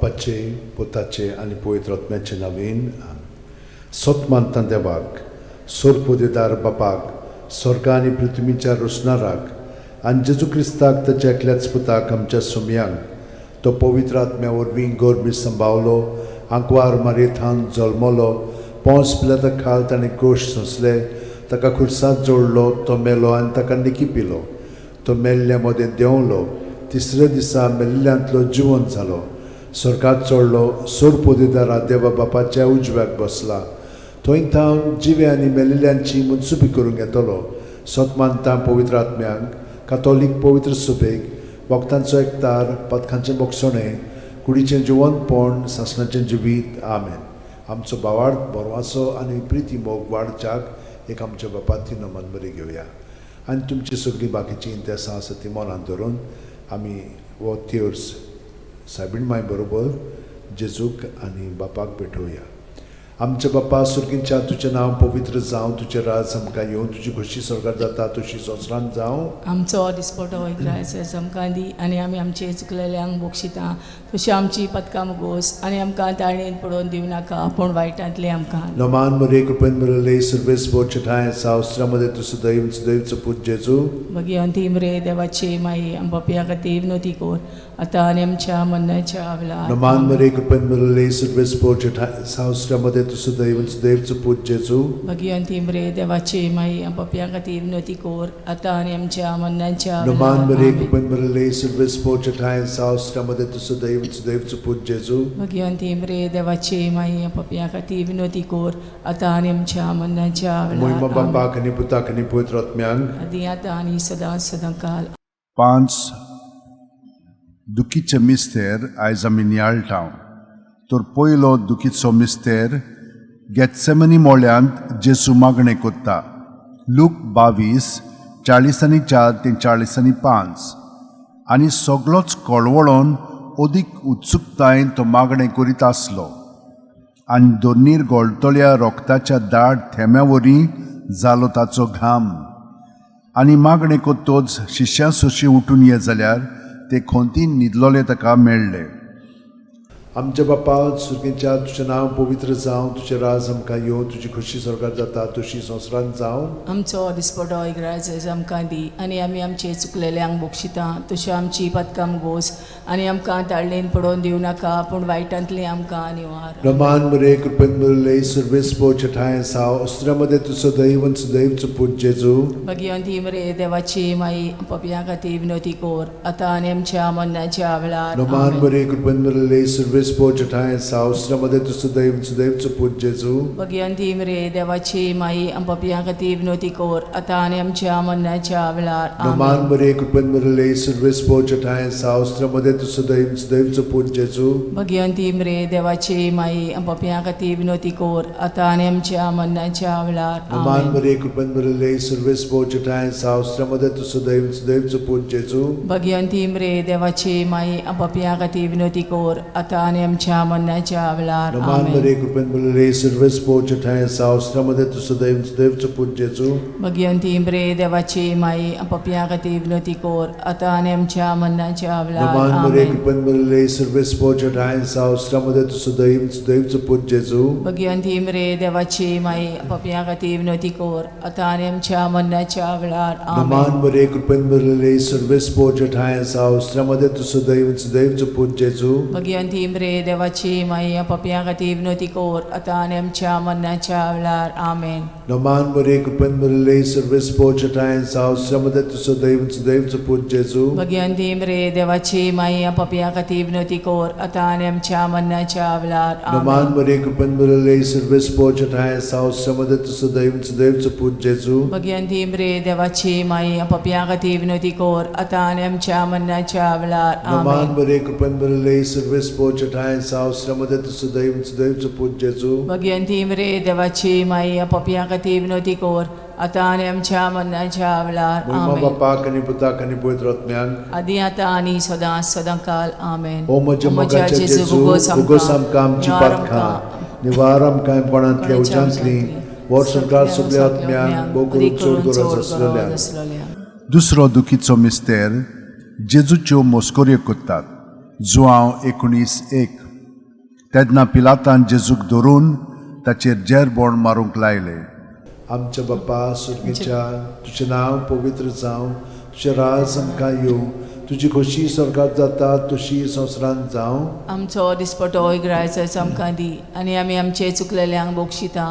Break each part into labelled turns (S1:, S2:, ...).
S1: बापाचे, पुताचे आनी पवित्र आत्म्याचे नांवान. सत मानता देवाक, सोरपोदेदार बापाक, स्वर्गा आनी पृथ्वीच्या रोसणाराक, आनी जेजू क्रिस्ताक, ताच्या एकल्याच पुताक, आमच्या सोमयांक. तो पवित्र आत्म्या वरवीं गर्भी संभावलो, आंकवार मारयेथावन जल्मलो, पोंस पिलाता खाल ताणें कश्ट सोंसले, ताका खुर्सात जोडलो, तो मेलो आनी ताका निकिपिलो. तो मेल्ल्या मदें देंवलो, तिसऱ्या दिसा मेल्ल्यांतलो जिवन जालो, स्वर्गात चडलो, सोरपोदेदारा देवा बापाच्या उजव्याक बसला. थंय थावन जिवे आनी मेल्ल्यांची मनसुबी करूंक येतलो. सत मानता पवित्र आत्म्यांक, कातोलीक पवित्र सभेक, भक्तांचो एकतार, पातकांचें भोगसणें, कुडीचें जिवनपण, सासणाचें जिवीत. आमेन. आमचो भावार्थ, बरवासो आनी प्रिती मोग वाडच्याक एक आमच्या बापाती नमन बरी घेवया आनी तुमची सगळीं बाकीचीं इंतेसां आसा ती मनांत धरून आमी हो तेर्स सायबीण माय बरोबर जेजूक आनी बापाक भेटोवया. आमच्या बापा सुर्गींच्या, तुजें नांव पवित्र जावं, तुजें राज आमकां येवं, तुजी खोशी स्वर्गार जाता तशी संवसारांत जावं.
S2: आमचो दिसपटो इग्रायस आमकां दी आनी आमी आमचे चुकलेल्यांक बक्षिता तशी आमची पदकां मुगोस आनी आमकां ताळणेन पडोवन दिवं नाका, पूण वायटांतलें आमकां.
S1: नमान मरे, कृपेन भरले, सर्वेस्पर ठांय सावस्त्रामध्ये तूं सदैव सदैवचो पूत जेजू.
S2: भगिवंती मरे देवाची माई, आम पापयां खातीर विनवती कर, आतां आनी आमच्या मरणाच्या वेळार.
S1: नमान मरे, कृपेन भरले, सर्वेस्पर ठांय सावस्त्रामध्ये तूं सदैव सदैवचो पूत जेजू.
S2: भगिवंती मरे देवाची माई, आम पापयां खातीर विनवती कर, आतां आनी आमच्या मरणाच्या
S1: नमान
S2: वेळार.
S1: मरे,
S2: आमेन.
S1: कृपेन भरले, सर्वेस्पर ठांय सावस्त्रामध्ये तूं सदैव सदैवचो पूत जेजू.
S2: भगिवंती मरे देवाची माई, आम पापयां खातीर विनवती कर, आतां आनी आमच्या मरणाच्या
S1: मोहिमा
S2: वेळार. आमेन.
S1: बापाक आनी पुताक आनी पवित्र आत्म्यांक.
S2: आदी आतां आनी सदां सदां काल.
S3: पांच दुखीचे मिस्तेर आयज आमी नियाळटा. तर पयलो दुखीचो मिस्तेर, गेत्सेमनी मोळ्यांत जेजू मागणें कोत्ता. लूक 22, 44 ते 45. आनी सगळोच कळवळोन अदीक उत्सुकतायेन तो मागणें करीत आसलो आनी दोनीर गोळटल्या रोगताच्या दाट थेंब्या वरी जालो ताचो घाम. आनी मागणें कोत्तोच शिश्यां सोशी उठून ये जाल्यार ते खोंतीन न्हिदलोले ताका मेळ्ळे.
S1: आमच्या बापा सुर्गींच्या, तुजें नांव पवित्र जावं, तुजें राज आमकां येवं, तुजी खोशी स्वर्गार जाता तशी संवसारांत जावं.
S2: आमचो दिसपटो इग्राज आमकां दी आनी आमी आमचे चुकलेल्यांक बक्षिता तशी आमची पदकां गोस आनी आमकां ताळणेन पडोवन दिवं नाका, पूण वायटांतलें आमकां निवार.
S1: रमान मरे, कृपेन भरले, सर्वेस्पर ठांय साव अस्त्रामध्ये तूं सदैव सदैवचो पूत जेजू.
S2: भगिवंती मरे देवाची माई, पापयां खातीर विनवती कर, आतां आनी आमच्या मरणाच्या वेळार.
S1: रमान
S2: आमेन.
S1: मरे, कृपेन भरले, सर्वेस्पर ठांय साव अस्त्रामध्ये तूं सदैव सदैवचो पूत जेजू.
S2: भगिवंती मरे देवाची माई, पापयां खातीर विनवती कर, आतां आनी आमच्या मरणाच्या वेळार.
S1: रमान
S2: आमेन.
S1: मरे, कृपेन भरले, सर्वेस्पर ठांय साव अस्त्रामध्ये तूं सदैव सदैवचो पूत जेजू.
S2: भगिवंती मरे देवाची माई, पापयां खातीर विनवती कर, आतां आनी आमच्या मरणाच्या वेळार.
S1: रमान
S2: आमेन.
S1: मरे, कृपेन भरले, सर्वेस्पर ठांय साव अस्त्रामध्ये तूं सदैव सदैवचो पूत जेजू.
S2: भगिवंती मरे देवाची माई, पापयां खातीर विनवती कर, आतां आनी आमच्या मरणाच्या वेळार.
S1: रमान
S2: आमेन.
S1: मरे, कृपेन भरले, सर्वेस्पर ठांय साव अस्त्रामध्ये तूं सदैव सदैवचो पूत जेजू.
S2: भगिवंती मरे देवाची माई, पापयां खातीर विनवती कर, आतां आनी आमच्या मरणाच्या वेळार.
S1: रमान मरे,
S2: आमेन.
S1: कृपेन भरले, सर्वेस्पर ठांय साव अस्त्रामध्ये तूं सदैव सदैवचो पूत जेजू.
S2: भगिवंती मरे देवाची माई, पापयां खातीर विनवती कर, आतां आनी आमच्या मरणाच्या वेळार.
S1: रमान
S2: आमेन.
S1: मरे, कृपेन भरले, सर्वेस्पर ठांय साव अस्त्रामध्ये तूं सदैव सदैवचो पूत जेजू.
S2: भगिवंती मरे देवाची माई, पापयां खातीर विनवती कर, आतां आनी आमच्या मरणाच्या वेळार. आमेन.
S1: रमान मरे, कृपेन भरले, सर्वेस्पर ठांय साव अस्त्रामध्ये तूं सदैव सदैवचो पूत जेजू.
S2: भगिवंती मरे देवाची माई, पापयां खातीर विनवती कर, आतां आनी आमच्या मरणाच्या वेळार.
S1: रमान
S2: आमेन.
S1: मरे, कृपेन भरले, सर्वेस्पर ठांय साव अस्त्रामध्ये तूं सदैव सदैवचो पूत जेजू.
S2: भगिवंती मरे देवाची माई, पापयां खातीर विनवती कर, आतां आनी आमच्या मरणाच्या वेळार.
S1: रमान
S2: आमेन.
S1: मरे, कृपेन भरले, सर्वेस्पर ठांय साव अस्त्रामध्ये तूं सदैव सदैवचो पूत जेजू.
S2: भगिवंती मरे देवाची माई, पापयां खातीर विनवती कर, आतां आनी आमच्या मरणाच्या वेळार.
S1: मोहिमा
S2: आमेन.
S1: बापाक आनी पुताक आनी पवित्र आत्म्याक.
S2: आदी आतां आनी सदां सदां काल. आमेन.
S1: ओ म्हज्या मोगाच्या जेजू, भोगोस आमकां आमची पातकां, निवार आमकां कोणांतल्या उज्यांतली, वर्स संवसार सगल्या आत्म्यांक, भोव करून चड गरज आसलेल्या.
S3: दुसरो दुखीचो मिस्तेर, जेजूच्यो मोस्कोऱ्यो कोत्तात. जुआंव 19:1. तेन्ना पिलातान जेजूक धरून ताचेर जेरबोण मारूंक लायलें.
S1: आमच्या बापा सुर्गीच्या, तुजें नांव पवित्र जावं, तुजें राज आमकां येवं, तुजी खोशी स्वर्गात जाता तशी संवसारांत जावं.
S2: आमचो दिसपटो इग्रायचाचो आमकां दी आनी आमी आमचे चुकलेल्यांक बक्षिता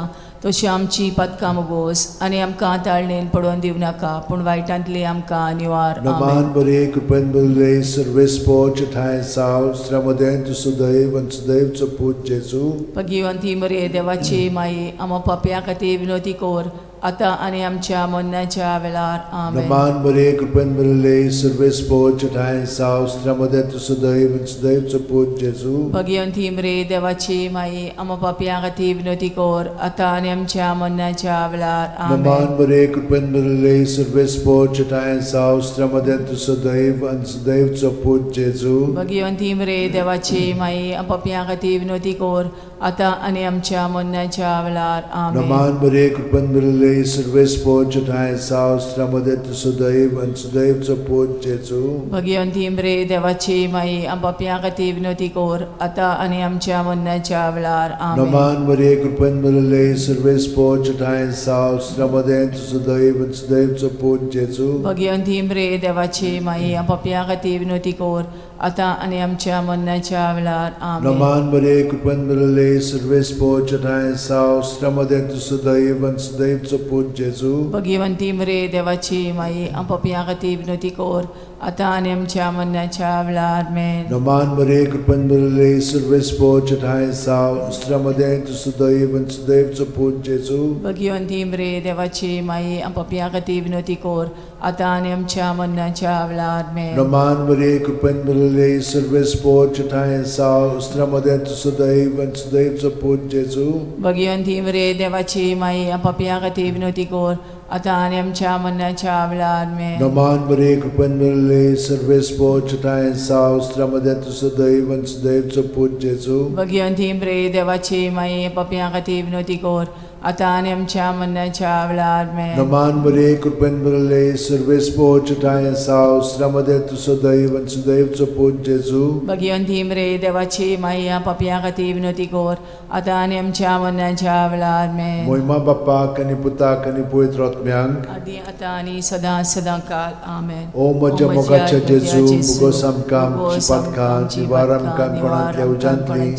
S2: तशी आमची पातकां मोगोस आनी आमकां ताळणेन पडोवन दिवं नाका पूण वायटांतली आमकां निवार. आमेन.
S1: नमान बरे, कृपेन बरले, सर्वेस्पोच ठांय साव स्त्र्यामदें तूं सुदैव आनी सुदैवचो पूत जेजू.
S2: भगिवंती मरे देवाची माई, आमा पापया खातीर विनोती कर आतां आनी आमच्या मरणाच्या वेळार. आमेन.
S1: नमान बरे, कृपेन बरले, सर्वेस्पोच ठांय साव स्त्र्यामदें तूं सुदैव आनी सुदैवचो पूत जेजू.
S2: भगिवंती मरे देवाची माई, आमा पापया खातीर विनोती कर आतां आनी आमच्या मरणाच्या वेळार. आमेन.
S1: नमान बरे, कृपेन बरले, सर्वेस्पोच ठांय साव स्त्र्यामदें तूं सुदैव आनी सुदैवचो पूत जेजू.
S2: भगिवंती मरे देवाची माई, पापया खातीर विनोती कर आतां आनी आमच्या मरणाच्या वेळार. आमेन.
S1: नमान बरे, कृपेन बरले, सर्वेस्पोच ठांय साव स्त्र्यामदें तूं सुदैव आनी सुदैवचो पूत जेजू.
S2: भगिवंती मरे देवाची माई, पापया खातीर विनोती कर आतां आनी आमच्या मरणाच्या वेळार. आमेन.
S1: नमान मरे, कृपेन भरले, सर्वेस्पोच ठांय साव स्त्र्यामदें तूं सुदैव आनी सुदैवचो पूत जेजू.
S2: भगिवंती मरे देवाची माई, पापया खातीर विनोती कर आतां आनी आमच्या मरणाच्या वेळार. आमेन.
S1: नमान मरे, कृपेन भरले, सर्वेस्पोच ठांय साव स्त्र्यामदें तूं सुदैव आनी सुदैवचो पूत जेजू.
S2: भगिवंती मरे देवाची माई, पापया खातीर विनोती कर आतां आनी आमच्या मरणाच्या वेळार. आमेन.
S1: नमान मरे, कृपेन भरले, सर्वेस्पोच ठांय साव स्त्र्यामदें तूं सुदैव आनी सुदैवचो पूत जेजू.
S2: भगिवंती मरे देवाची माई, पापया खातीर विनोती कर आतां आनी आमच्या मरणाच्या वेळार. आमेन.
S1: नमान मरे, कृपेन भरले, सर्वेस्पोच ठांय साव स्त्र्यामदें तूं सुदैव आनी सुदैवचो पूत जेजू.
S2: भगिवंती मरे देवाची माई, पापया खातीर विनोती कर आतां आनी आमच्या मरणाच्या वेळार. आमेन.
S1: नमान मरे, कृपेन भरले, सर्वेस्पोच ठांय साव स्त्र्यामदें तूं सुदैव आनी सुदैवचो पूत जेजू.
S2: भगिवंती मरे देवाची माई, पापया खातीर विनोती कर आतां आनी आमच्या मरणाच्या वेळार. आमेन.
S1: नमान मरे, कृपेन भरले, सर्वेस्पोच ठांय साव स्त्र्यामदें तूं सुदैव आनी सुदैवचो पूत जेजू.
S2: भगिवंती मरे देवाची माई, पापया खातीर विनोती कर आतां आनी आमच्या मरणाच्या वेळार. आमेन.
S1: मोहिमा बाप्पाक आनी पुताक आनी पवित्र आत्म्यांक,
S2: आदी आतां आनी सदां सदां काल. आमेन.
S1: ओ म्हज्या मोगाच्या जेजू, मुगोस आमकां आमची पातकां निवार आमकां कोणांतल्या उज्यांतली,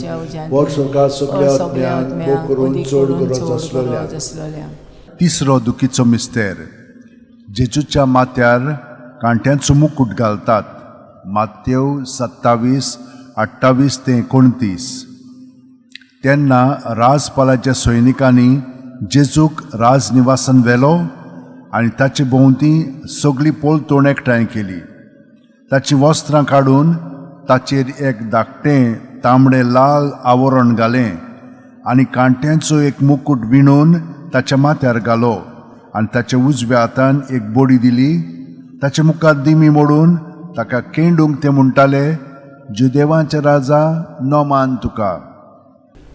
S1: वर सरकार सगल्या आत्म्यांक भोव करून चड गरज आसलेल्या.
S2: आसलेल्या.
S3: तिसरो दुखीचो मिस्तेर. जेजूच्या माथ्यार कांट्यांचो मुकूट घालतात. मातेव 27:28 ते 29. तेन्ना राजपालाच्या सैनिकांनी जेजूक राजनिवासान व्हेलो आनी ताचे भोंवती सगळी पोलतोण एकठांय केली. ताचीं वस्त्रां काडून ताचेर एक धाकटें तांबडें लाल आवरण घालें आनी कांट्यांचो एक मुकूट विणून ताच्या माथ्यार घालो आनी ताच्या उजव्या हातान एक बडी दिली. ताचे मुखार दिमी मोडून ताका केंडूंक ते म्हणटाले, जुदेवांचे राजा, नमान तुका.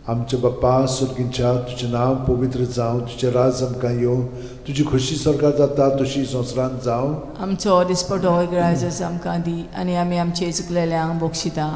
S1: आमच्या बाप्पा सुर्गींच्या, तुजें नांव पवित्र जावं, तुजें राज आमकां येवं, तुजी खोशी स्वर्गात जाता तशी संवसारांत जावं.
S2: आमचो दिसपटो ग्रायजस आमकां दी आनी आमी आमचे चुकलेल्यांक बक्षिता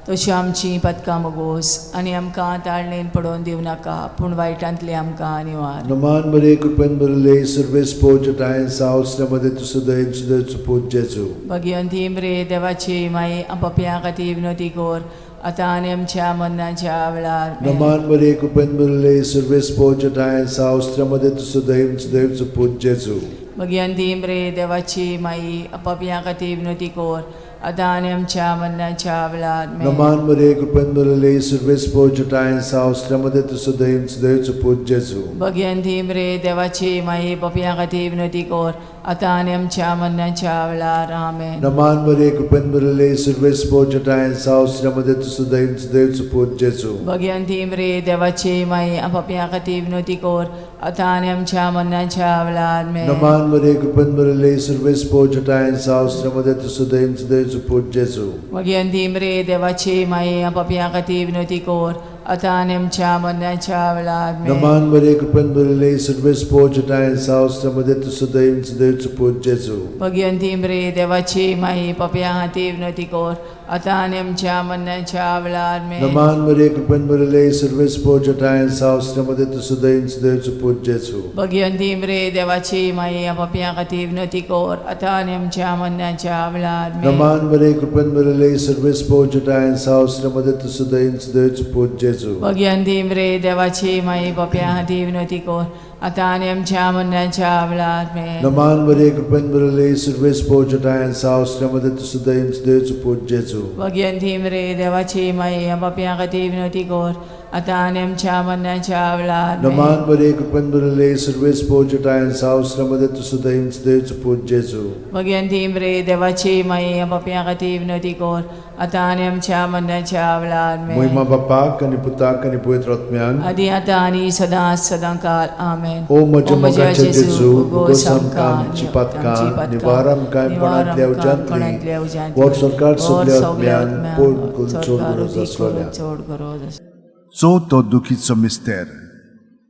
S2: तशी आमची पदकां मोगोस आनी आमकां ताळणेन पडोवन दिवं नाका पूण वायटांतली आमकां निवार.
S1: नमान बरे, कृपेन भरले, सर्वेस्पोच ठांय साव स्त्र्यामदें तूं सुदैव सुदैवचो पूत जेजू.
S2: भगिवंती मरे देवाची माई, पापयां खातीर विनोती कर आतां आनी आमच्या मरणाच्या वेळार. आमेन.
S1: नमान बरे, कृपेन भरले, सर्वेस्पोच ठांय साव स्त्र्यामदें तूं सुदैव सुदैवचो पूत जेजू.
S2: भगिवंती मरे देवाची माई, पापयां खातीर विनोती कर आतां आनी आमच्या मरणाच्या वेळार. आमेन.
S1: नमान मरे, कृपेन भरले, सर्वेस्पोच ठांय साव स्त्र्यामदें तूं सुदैव सुदैवचो पूत जेजू.
S2: भगिवंती मरे देवाची माई, पापयां खातीर विनोती कर आतां आनी आमच्या मरणाच्या वेळार. आमेन.
S1: नमान मरे, कृपेन भरले, सर्वेस्पोच ठांय साव स्त्र्यामदें तूं सुदैव सुदैवचो पूत जेजू.
S2: भगिवंती मरे देवाची माई, पापयां खातीर विनोती कर आतां आनी आमच्या मरणाच्या वेळार. आमेन.
S1: नमान मरे, कृपेन भरले, सर्वेस्पोच ठांय साव स्त्र्यामदें तूं सुदैव सुदैवचो पूत जेजू.
S2: भगिवंती मरे देवाची माई, पापयां खातीर विनोती कर आतां आनी आमच्या मरणाच्या वेळार आमेन.
S1: नमान मरे कृपेन भरिल्ले सर्वेस पोजटाय सावस मध्ये तूं सदैव सदैवचो पूत जेजू.
S2: भगिवंती मरे देवाची माई पापया खातीर विनवती कर आतां आनी आमच्या मरणाच्या वेळार आमेन.
S1: नमान मरे कृपेन भरिल्ले सर्वेस पोजटाय सावस मध्ये तूं सदैव सदैवचो पूत जेजू.
S2: भगिवंती मरे देवाची माई पापया खातीर विनवती कर आतां आनी आमच्या मरणाच्या वेळार आमेन.
S1: नमान मरे कृपेन भरिल्ले सर्वेस पोजटाय सावस मध्ये तूं सदैव सदैवचो पूत जेजू.
S2: भगिवंती मरे देवाची माई पापया खातीर विनवती कर आतां आनी आमच्या मरणाच्या वेळार आमेन.
S1: नमान मरे कृपेन भरिल्ले सर्वेस पोजटाय सावस मध्ये तूं सदैव सदैवचो पूत जेजू.
S2: भगिवंती मरे देवाची माई पापया खातीर विनवती कर आतां आनी आमच्या मरणाच्या वेळार आमेन.
S1: नमान मरे कृपेन भरिल्ले सर्वेस पोजटाय सावस मध्ये तूं सदैव सदैवचो पूत जेजू.
S2: भगिवंती मरे देवाची माई पापया खातीर विनवती कर आतां आनी आमच्या मरणाच्या वेळार आमेन.
S1: मोहिमा बापाक आनी पुताक आनी पवित्र आत्म्याक
S2: आदी आतां आनी सदां सदां काल आमेन.
S1: ओ म्हज्या मोगाचे जेजू, भोगोस आमकां आमची पातकां, निवार आमकां कोणांतल्या उज्यांतली, वर सरकार सगल्या आत्म्यान पोड करून चड गरज आसलोल्या.
S2: चड गरज आसलोल्या.
S3: चवथो दुखीचो मिस्तेर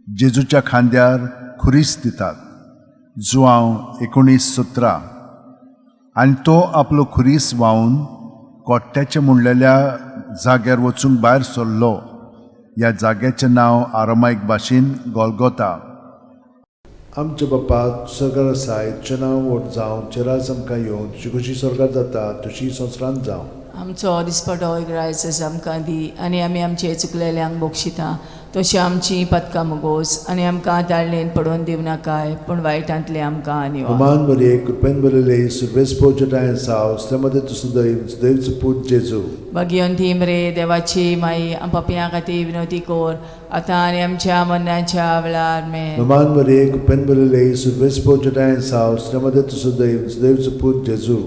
S3: जेजूच्या खांद्यार खुरीस दितात, जुआंव 19:17. आनी तो आपलो खुरीस व्हांवन कोट्ट्याचे म्हणलेल्या जाग्यार वचूंक भायर सरलो. ह्या जाग्याचें नांव आरामायक भाशेन गोलगोता.
S1: आमच्या बापा सरकार आसाय, तुजें नांव व्हड जावं, तुजें राज आमकां येवं, तुजी खुशी स्वर्गात जाता तशी संवसारांत जावं.
S2: आमचो दिसपटो ग्रायस आमकां दी आनी आमी आमचे चुकलेल्यांक बक्षिता तशी आमची पदकां मुगोस आनी आमकां ताळणेन पडोवन दिवं नाकाय पूण वायटांतले आमकां निवार.
S1: नमान मरे कृपेन भरिल्ले सर्वेस पोजटाय सावस मध्ये तूं सदैव सदैवचो पूत जेजू.
S2: भगिवंती मरे देवाची माई पापयां खातीर विनवती कर आतां आनी आमच्या मरणाच्या वेळार आमेन.
S1: नमान मरे कृपेन भरिल्ले सर्वेस पोजटाय सावस मध्ये तूं सदैव सदैवचो पूत जेजू.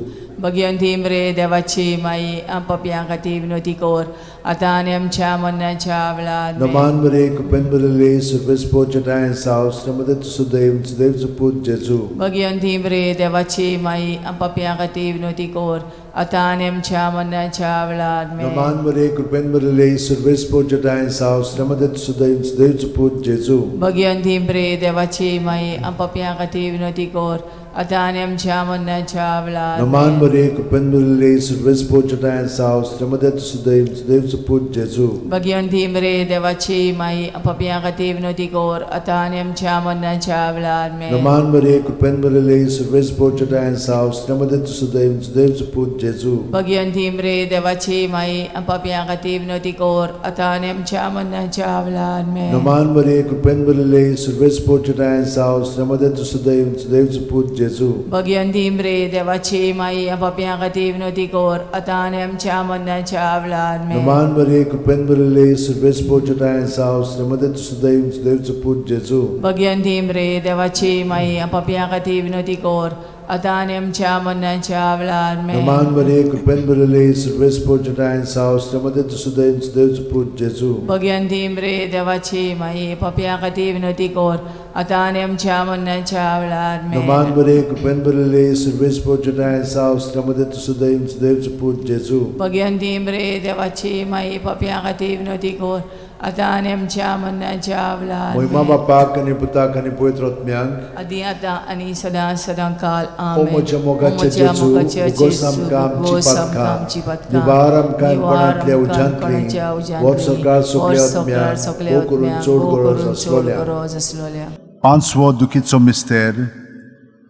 S2: भगिवंती मरे देवाची माई पापयां खातीर विनवती कर आतां आनी आमच्या मरणाच्या वेळार आमेन.
S1: नमान मरे कृपेन भरिल्ले सर्वेस पोजटाय सावस मध्ये तूं सदैव सदैवचो पूत जेजू.
S2: भगिवंती मरे देवाची माई पापयां खातीर विनवती कर आतां आनी आमच्या मरणाच्या वेळार आमेन.
S1: नमान मरे कृपेन भरिल्ले सर्वेस पोजटाय सावस मध्ये तूं सदैव सदैवचो पूत जेजू.
S2: भगिवंती मरे देवाची माई पापयां खातीर विनवती कर आतां आनी आमच्या मरणाच्या वेळार
S1: नमान
S2: आमेन.
S1: मरे कृपेन भरिल्ले सर्वेस पोजटाय सावस मध्ये तूं सदैव सदैवचो पूत जेजू.
S2: भगिवंती मरे देवाची माई पापयां खातीर विनवती कर आतां आनी आमच्या मरणाच्या वेळार आमेन.
S1: नमान मरे कृपेन भरिल्ले सर्वेस पोजटाय सावस मध्ये तूं सदैव सदैवचो पूत जेजू.
S2: भगिवंती मरे देवाची माई पापयां खातीर विनवती कर आतां आनी आमच्या मरणाच्या वेळार आमेन.
S1: नमान मरे कृपेन भरिल्ले सर्वेस पोजटाय सावस मध्ये तूं सदैव सदैवचो पूत जेजू.
S2: भगिवंती मरे देवाची माई पापयां खातीर विनवती कर आतां आनी आमच्या मरणाच्या वेळार आमेन.
S1: नमान मरे कृपेन भरिल्ले सर्वेस पोजटाय सावस मध्ये तूं सदैव सदैवचो पूत जेजू.
S2: भगिवंती मरे देवाची माई पापयां खातीर विनवती कर आतां आनी आमच्या मरणाच्या वेळार आमेन.
S1: नमान मरे कृपेन भरिल्ले सर्वेस पोजटाय सावस मध्ये तूं सदैव सदैवचो पूत जेजू.
S2: भगिवंती मरे देवाची माई पापयां खातीर विनवती कर आतां आनी आमच्या मरणाच्या वेळार आमेन.
S1: नमान मरे कृपेन भरिल्ले सर्वेस पोजटाय सावस मध्ये तूं सदैव सदैवचो पूत जेजू.
S2: भगिवंती मरे देवाची माई पापयां खातीर विनवती कर आतां आनी आमच्या मरणाच्या वेळार
S1: मोहिमा
S2: आमेन.
S1: बापाक आनी पुताक आनी पवित्र आत्म्याक
S2: आदी आतां आनी सदां सदां काल
S1: ओ
S2: आमेन.
S1: म्हज्या मोगाचे
S2: ओ म्हज्या
S1: जेजू,
S2: मोगाचे
S1: उगोस
S2: जेजू,
S1: आमकां आमची
S2: उगोस आमकां
S1: पातकां,
S2: आमची पातकां,
S1: निवार आमकां
S2: निवार
S1: कोणांतल्या
S2: आमकां
S1: उज्यांतली,
S2: कोणाच्या उज्यांतली,
S1: वर सरकार सगल्या
S2: वर सरकार
S1: आत्म्यांक,
S2: सगल्या
S1: भोव करून
S2: आत्म्यांक,
S1: चड
S2: भोव
S1: गरज
S2: करून चड
S1: आसलोल्या.
S2: गरज आसलोल्या.
S3: पांचवो दुखीचो मिस्तेर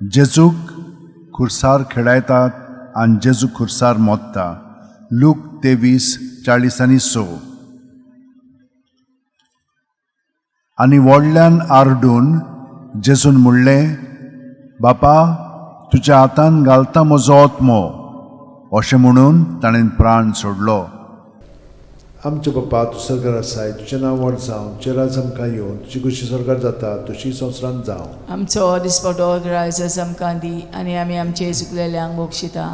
S3: जेजूक खुर्सार खेळायतात आनी जेजू खुर्सार मोत्ता, लूक 23:46. आनी व्हडल्यान आरडून जेजून म्हणलें, बापा तुज्या हातान घालता म्हजो आत्मो. अशें म्हणून ताणें प्राण सोडलो.
S1: आमच्या बापा तूं सरकार आसाय, तुजें नांव व्हड जावं, तुजें राज आमकां येवं, तुजी खुशी स्वर्गात जाता तशी संवसारांत जावं.
S2: आमचो दिसपटो ग्रायस आमकां दी आनी आमी आमचे चुकलेल्यांक बक्षिता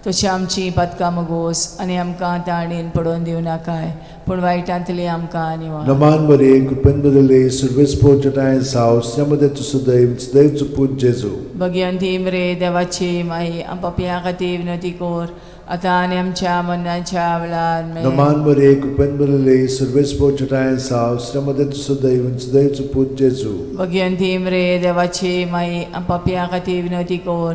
S2: तशी आमची पातकां मुगोस आनी आमकां ताणेन पडोवन दिवं नाकाय पूण वायटांतली आमकां निवार.
S1: नमान मरे कृपेन बदले सर्वेस्पोर जटाय साव स्नेमदे तू सदैव सदैव पूत जेजू.
S2: भगवंती मरे देवाची माई, आम पापयां खातीर विनवती कर आतां आनी आमच्या मरणाच्या वेळार. आमेन.
S1: नमान मरे कृपेन बदले सर्वेस्पोर जटाय साव स्नेमदे तू सदैव सदैव पूत जेजू.
S2: भगवंती मरे देवाची माई, आम पापयां खातीर विनवती कर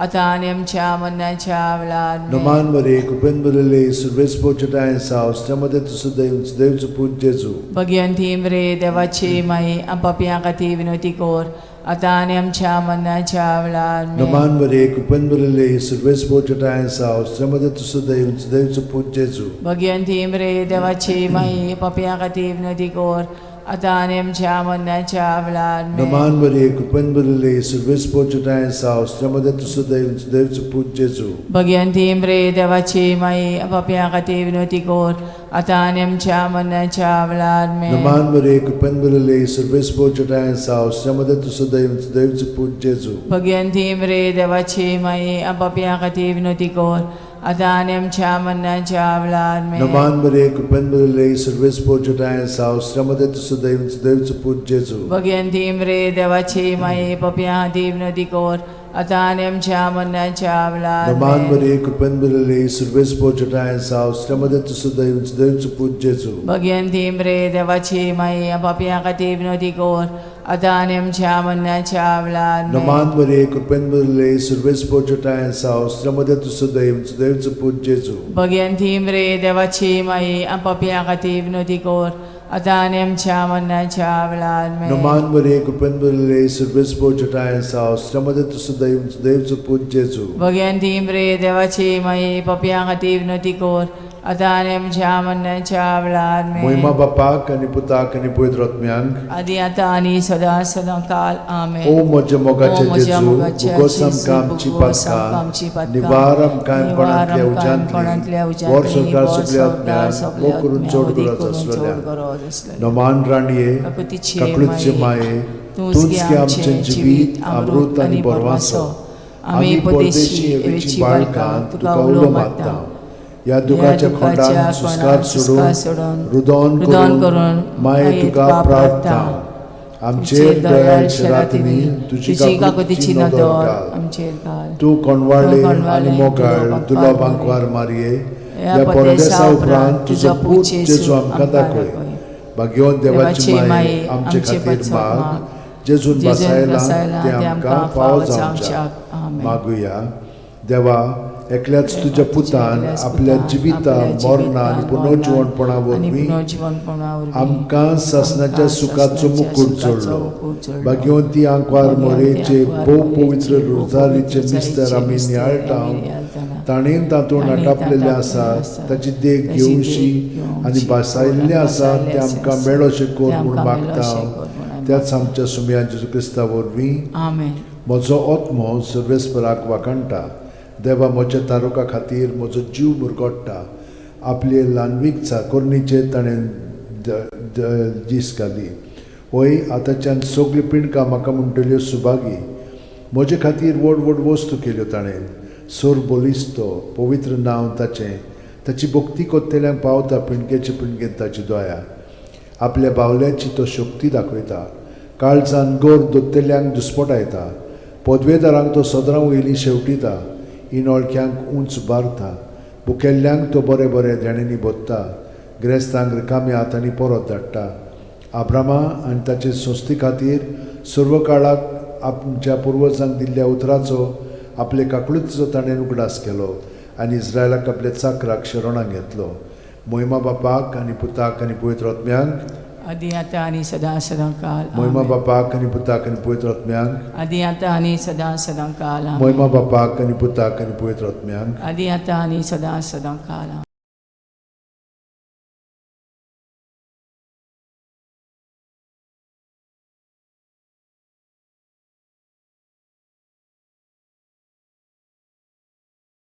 S2: आतां आनी आमच्या मरणाच्या वेळार. आमेन.
S1: नमान मरे कृपेन बदले सर्वेस्पोर जटाय साव स्नेमदे तू सदैव सदैव पूत जेजू.
S2: भगवंती मरे देवाची माई, आम पापयां खातीर विनवती कर आतां आनी आमच्या मरणाच्या वेळार. आमेन.
S1: नमान मरे कृपेन बदले सर्वेस्पोर जटाय साव स्नेमदे तू सदैव सदैव पूत जेजू.
S2: भगवंती मरे देवाची माई, पापयां खातीर विनवती कर आतां आनी आमच्या मरणाच्या वेळार. आमेन.
S1: नमान मरे कृपेन बदले सर्वेस्पोर जटाय साव स्नेमदे तू सदैव सदैव पूत जेजू.
S2: भगवंती मरे देवाची माई, पापयां खातीर विनवती कर आतां आनी आमच्या मरणाच्या वेळार. आमेन.
S1: नमान मरे कृपेन बदले सर्वेस्पोर जटाय साव स्नेमदे तू सदैव सदैव पूत जेजू.
S2: भगवंती मरे देवाची माई, पापयां खातीर विनवती कर आतां आनी आमच्या मरणाच्या वेळार. आमेन.
S1: नमान मरे कृपेन बदले सर्वेस्पोर जटाय साव स्नेमदे तू सदैव सदैव पूत जेजू.
S2: भगवंती मरे देवाची माई, पापयां खातीर विनवती कर आतां आनी आमच्या मरणाच्या वेळार.
S1: नमान
S2: आमेन.
S1: मरे कृपेन बदले सर्वेस्पोर जटाय साव स्नेमदे तू सदैव सदैव पूत जेजू.
S2: भगवंती मरे देवाची माई, पापयां खातीर विनवती कर आतां आनी आमच्या मरणाच्या वेळार. आमेन.
S1: नमान मरे कृपेन बदले सर्वेस्पोर जटाय साव स्नेमदे तू सदैव सदैव पूत जेजू.
S2: भगवंती मरे देवाची माई, पापयां खातीर विनवती कर आतां आनी आमच्या मरणाच्या वेळार. आमेन.
S1: नमान मरे कृपेन बदले सर्वेस्पोर जटाय साव स्नेमदे तू सदैव सदैव पूत जेजू.
S2: भगवंती मरे देवाची माई, पापयां खातीर विनवती कर आतां आनी आमच्या मरणाच्या वेळार. आमेन.
S1: मोहिमा बापाक आनी पुताक आनी पवित्र आत्म्यांक,
S2: आदी आतां आनी सदां सदां काल. आमेन.
S1: ओ म्हज्या मोगाचे
S2: ओ म्हज्या
S1: जेजू,
S2: मोगाचे
S1: भोगोस
S2: जेजू,
S1: आमकां आमची
S2: भोगोस आमकां आमची
S1: पातकां,
S2: पातकां,
S1: निवार आमकां
S2: निवार
S1: कोणांतल्या
S2: आमकां कोणांतल्या
S1: उज्यांतली, वर
S2: उज्यांतली,
S1: संवसार
S2: वर
S1: सगल्या
S2: संवसार
S1: आत्म्यांक,
S2: सगल्या
S1: मोग करून
S2: आत्म्यांक,
S1: चड
S2: उदीक
S1: गरज
S2: करून चड
S1: आसलेल्या.
S2: गरज आसलेल्या.
S1: नमान राणये,
S2: काकुतीचे
S1: काकळूतचे
S2: माये,
S1: माये,
S2: तूंच
S1: तूंच
S2: गे
S1: गे
S2: आमचें
S1: आमचें
S2: जिवीत, अमृत आनी बरवासो. आमी परदेशी एवेची बाळकां तुका उलो मारता.
S1: ह्या दुखाच्या खोंडान सुस्कार सोडून, रुदोन
S2: रुदोन
S1: करून
S2: करून
S1: माये तुका प्रार्थना. आमचेर दयाळ शेरातिनी तुजी काकुतीची नदर घाल.
S2: आमचेर घाल.
S1: तूं कोणवाळे
S2: तूं कोणवाळे,
S1: आनी मोगाळ
S2: तुजो
S1: दुलो
S2: बांकवार
S1: बांकवार मारये,
S2: ह्या
S1: ह्या
S2: परदेसा
S1: परदेसा उपरांत तुजो पूत जेजू आमकां दाखय. भाग्यवंत देवाची माये, आमचे खातीर माग, जेजून
S2: जेजून
S1: बसायला
S2: बसायला
S1: ते आमकां फावो जावच्याक.
S2: आमेन.
S1: मागुया. देवा, एकल्याच तुज्या पुतान
S2: एकल्याच
S1: आपल्या
S2: पुतान
S1: जिविता
S2: आपल्या
S1: मरणा आनी
S2: जिवितान,
S1: पुनर्जिवणपणा
S2: आनी
S1: वरवीं
S2: पुनर्जिवणपणा वरवीं
S1: आमकां सासणाच्या
S2: आमकां
S1: सुखाचो
S2: सासणाच्या
S1: मुकूट
S2: सुखाचो
S1: जोडलो.
S2: मुकूट जोडलो.
S1: भाग्यवंती आंकवार
S2: भाग्यवंती
S1: मोरेचे
S2: आंकवार
S1: भोव
S2: मोरेचे
S1: पवित्र
S2: भोव
S1: रोजारीचे
S2: पवित्र
S1: मिस्तर आमी
S2: रोजारीचे
S1: नियाळटा,
S2: मिस्तर आमी नियाळटाना,
S1: ताणें तातूंत
S2: ताणें
S1: आटापलेलें
S2: तातूंत
S1: आसा
S2: आटापलेलें आसा,
S1: ताची देख
S2: ताची
S1: घेवशी
S2: देख
S1: आनी
S2: घेवची
S1: भासायल्लें आसा
S2: भासायल्लें
S1: तें आमकां
S2: आसा,
S1: मेळोशें कर
S2: तें
S1: म्हूण
S2: आमकां
S1: मागता
S2: मेळोशें कर म्हूण आमी
S1: त्याच आमच्या सुमया जेजू क्रिस्ता वरवीं.
S2: आमेन.
S1: म्हजो आत्मो सर्वेस्पराक वाखाणटा, देवा म्हज्या तारुका खातीर म्हजो जीव मुरगोट्टा. आपले ल्हानवीक चाकोरणीचेर ताणें दीस घाली. वय, आतांच्यान सगळीं पिंडकां म्हाका म्हणटल्यो सुभागी. म्हजे खातीर व्हड व्हड वस्तू केल्यो ताणें. सोर बलिस्तो पवित्र नांव ताचें. ताची भक्ती कोत्तेल्यांक पावता पिंडकेचे पिंडकेन ताची दया. आपल्या बावल्याची तो शक्ती दाखयता, काळजान गोर दोत्तेल्यांक दुस्पटायता. पदवेदारांक तो सदरां वयली शेवटिता, इनोळख्यांक उंच बारता. भुकेल्ल्यांक तो बरें बरें देण्यांनी भोत्ता, ग्रेस्तांक रिकाम्या हातांनी परत धाडटा. आब्रामा आनी ताचे संस्थे खातीर सर्व काळाक आमच्या पुर्वजांक दिल्ल्या उतराचो आपले काकळुतीचो ताणें उगडास केलो आनी इस्रायलाक आपल्या चाकराक शरणाक घेतलो. मोहिमा बापाक आनी पुताक आनी पवित्र आत्म्यांक,
S2: आदी आतां आनी सदां सदां काल.
S1: मोहिमा
S2: आमेन.
S1: बापाक आनी पुताक आनी पवित्र आत्म्यांक,
S2: आदी आतां आनी सदां सदां काल. आमेन.
S1: मोहिमा बापाक आनी पुताक आनी पवित्र आत्म्यांक,
S2: आदी आतां आनी सदां सदां काल.